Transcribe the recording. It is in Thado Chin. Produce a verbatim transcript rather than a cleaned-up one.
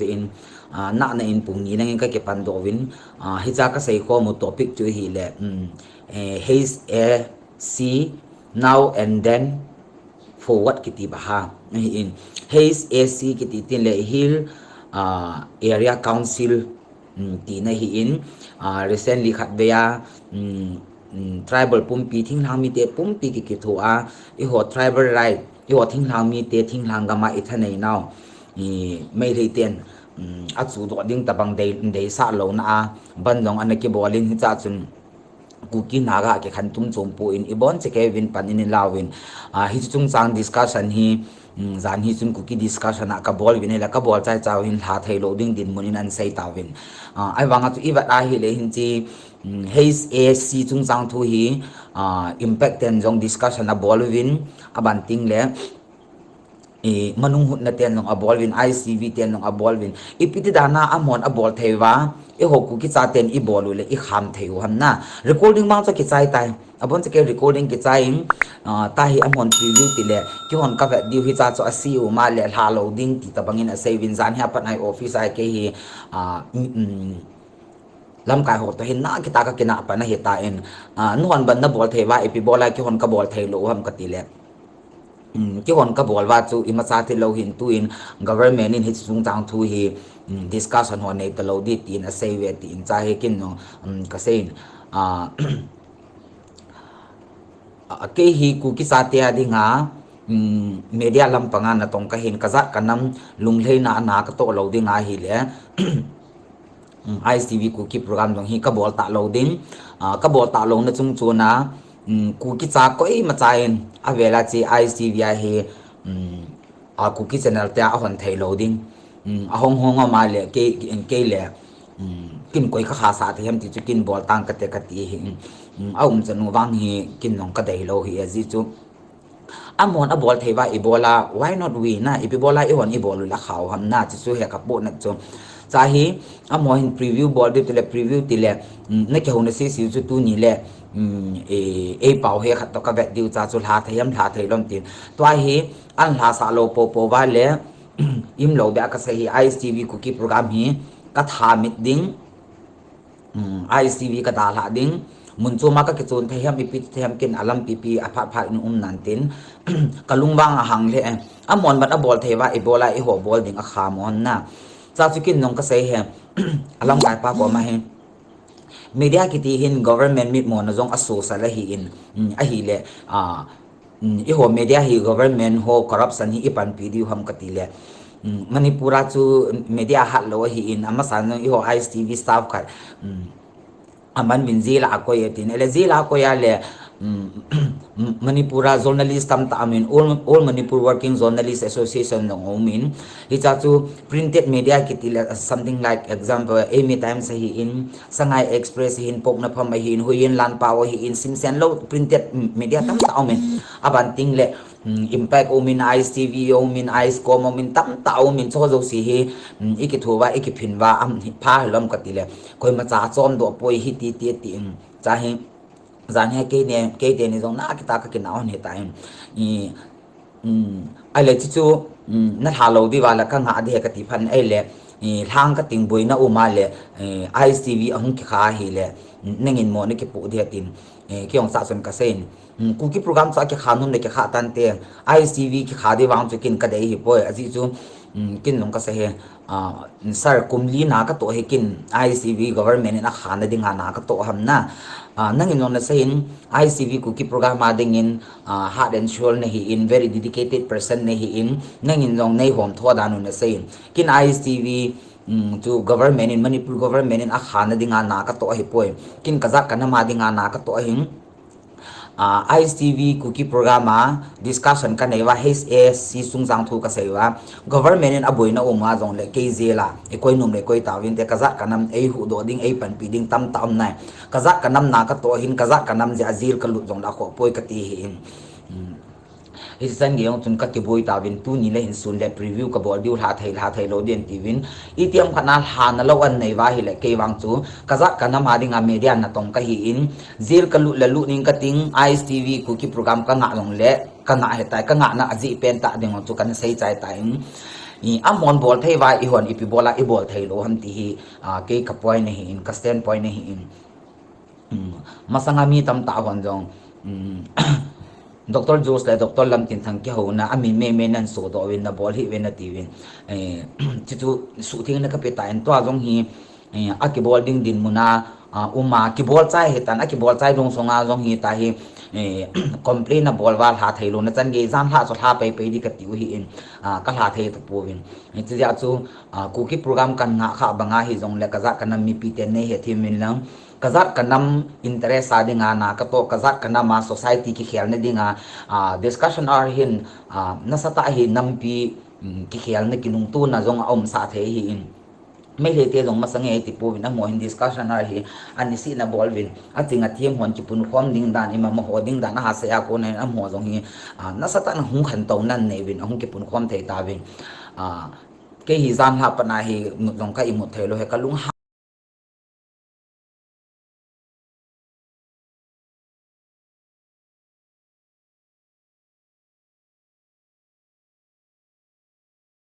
in, ah, nahna in pung ni lang in ka kipan doh uvin, ah, hicha ka seikhom u topic chu ahile, um, eh, H A C, now and then, forward kiti bang ahi in. H A C kiti tin le Hill, ah, Area Council, um, tina ahi in, ah, recently khatvei a, um, um, tribal pumpi, thinglhang mite pumpi kikitho a, eiho tribal right, eiho thinglhang mite thinglhang gam a ithanei nau, i, Meitei ten, um, achudoh ding tabang dei, deisah louna a, bandh jong ana kibol in hicha chun, Kuki Naga kikhen tum chom pon, ibon chekei uvin pan in ilauvin. Ah, hiche chungchang discussion hi, um, jan hi chun Kuki discussion a kabol uvin ahile kabol chai chau hin lha thei lou ding dinmun in ana sei tauvin. Ah, ahivang a chu ivet ahile hin chi, um, H A C chungchang thu hi, ah, Impact ten jong discussion abol uvin, aban teng le, i, Manung Hutna ten jong abol uvin, I C V ten jong abol uvin. Ipi ti dan a amahon abol thei uva, eiho Kuki chaten ibol u le ikham thei u ham na. Recording vang chu kichai tai. Abon chekei recording kichai in, ah, tua hi amahon preview ti le, keihon kavet diu hicha chu ase u ma le lha lou ding ti tabang in asei uvin jan hi apat a office a kei hi, ah, mm, mm, lamkai ho toh hin na kita ka kinah pan ahi tan, ah, nuhon ban nabol thei uva, ipi bol a keihon kabol thei lou u ham kati le. Um, keihon kabol uva chu imacha tilou hin tun government in hiche chungchang thu hi, um, discussion ho nei talou ding tin asei uve tin cha hi kin jong, um, kasei in, ah, ah, kei hi Kuki chate a dinga, um, media lampang a natong kahin kajat kanam lunglhaina a na katoh lou ding ahile, um, I S T V Kuki program jong hi kabol talou ding, ah, kabol talouna chung chon a, um, Kuki cha koima cha in avel a che I S T V a hi, um, a Kuki channel te a ahon thei lou ding. Um, ahong hong a ma le kei, kei le, um, kin koi kakhasah thei ham ti chu kin bol tang kate kati hi. Um, aum chanu vang hi kin jong kadei lou hi ajeh chu. Amahon abol thei uva ibol a, why not we na, ipi bol a eihon ibol u le akha u ham na, chuchu hi kapohnat chu. Cha hi, amaho hin preview bol diu ti le, preview ti le, um, nakihouna sese u chu tuni le, um, e, eipao he khat toh kavet diu cha chu lha thei ham, lha thei lou ham tin. Tua hi, ana lhasah lou popo uva le, imlou beh a kasei hi, I S T V Kuki program hi, katha mit ding, um, I S T V kadalhah ding, mun chom a kakichon thei ham, ipi thei ham kin alampi pi aphat phat in um nan tin, kalung vang ahang le, amahon ban abol thei uva, ibol a eiho bol ding akham u ham na. Cha chu kin jong kasei hi, alamkai pa koma hi. Media kiti hin government mitmona jong asosal ahi in, um, ahile, ah, um, eiho media hi government ho corruption hi ipanpi diu ham kati le. Um, Manipur a chu media hat lou ahi in, amasan jong eiho I S T V staff khat, um, aman uvin jail a akoi e tin, ahile jail a akoi a le, um, Manipur a journalist tamtah aum in, All, All Manipur Working Journalist Association jong aum in, hicha chu printed media kiti le, something like example, Eimi Times ahi in, Sangai Express ahi in, Poupnapham ahi in, Huiyin Lanpao ahi in, simsen lou printed media tamtah aum in, aban teng le, um, Impact aum in, I S T V aum in, ISCOM aum in, tamtah aum in, chuho jouse hi, um, ikitho uva, ikiphin uva, am, pha hilou ham kati le, koima cha achom doh poi hiti ti ti in, cha hi, jan hi kei ne, kei teni jong na kita kakinah u ahi tan. I, um, ahile chuchu, um, nalha lou diu va le kangah ding ahi kati phat in ahile, i, lhang kating boina um a le, i, I S T V ahung kikha ahile, um, nangin mo nakipoh ding ahi tin, i, kei jong cha chun kasei in. Um, Kuki program chu akikha nom le kikha tante, I S T V kikha ding vang chu kin kadei ahipoi, ajeh chu, um, kin jong kasei hi, ah, sir, kum li na katoh hi kin I S T V government in akhana dinga na katoh ham na. Ah, nangin jong nasei in I S T V Kuki program a dingin, ah, heart and soul nahi in, very dedicated person nahi in, nangin jong neihom tho dan u nasei in. Kin I S T V, um, chu government in, Manipur government in akhana dinga na katoh ahipoi. Kin kajat kanam a dinga na katoh ahin. Ah, I S T V Kuki program a discussion kanei uva, H A C chungchang thu kasei uva, government in aboina um a jongle kei jail a, ikoi nom le koi tauvin te, kajat kanam eihuhdoh ding, eipanpi ding tamtah um nai. Kajat kanam na katoh ahin, kajat kanam jeh a jail kalut jongle akhoh poi kati ahi in. Um, Hichan gei jong chun kakiboi tauvin, tuni le hin sun le preview kabol diu, lha thei, lha thei lou ding tiuvin. Itiham khat na lhana lou anei uva ahile kei vang chu kajat kanam a dinga media natong kahi in, jail kalut le lut ning kating, I S T V Kuki program kangah jongle kangah ahitai, kangahna ajeh pen tah ding jong chu kana sei chai tan. amahon bol thei uva eihon ipi bol a ibol thei lou ham ti hi, kei ka point ahi in, ka stand point ahi in. Masanga mi tamtah hon jong Doctor Jones le Doctor Lamtinthang kihouna amin meimei nan sodoh uvin, nabol hih uvin natiuvin. Chuchu suhthengna kape tan, tua jong hi akibol ding dinmun a uma, kibol chai hitan, akibol chai lungsung a jong hita hi, complain abol uva lha theilouna chan gei, jan lha chu lha peipei ding katiu ahi in, ka lha thei tapouvin. Hijeh a chu Kuki program kan ngah khah banga hijongle kajat kanam mipiten neihethem uvin lang, kajat kanam interest a dinga na katoh, kajat kanam a society kikhelna dinga discussion hour hin nasatah hi nampi kikhelna kinungtona jong aumsah thei ahi in. Meiteite jong masang e tipouvin, amaho hin discussion hour hi aniseh na bol uvin, aching athem hon kipunkhom ding dan, ima amaho ding dan ahasei a kona hin amaho jong hi nasatah in hung khantou nan nei uvin, ahung kipunkhom thei tauvin. Kei hi jan lha pat a hi mut jong ka imut theilou, he kalung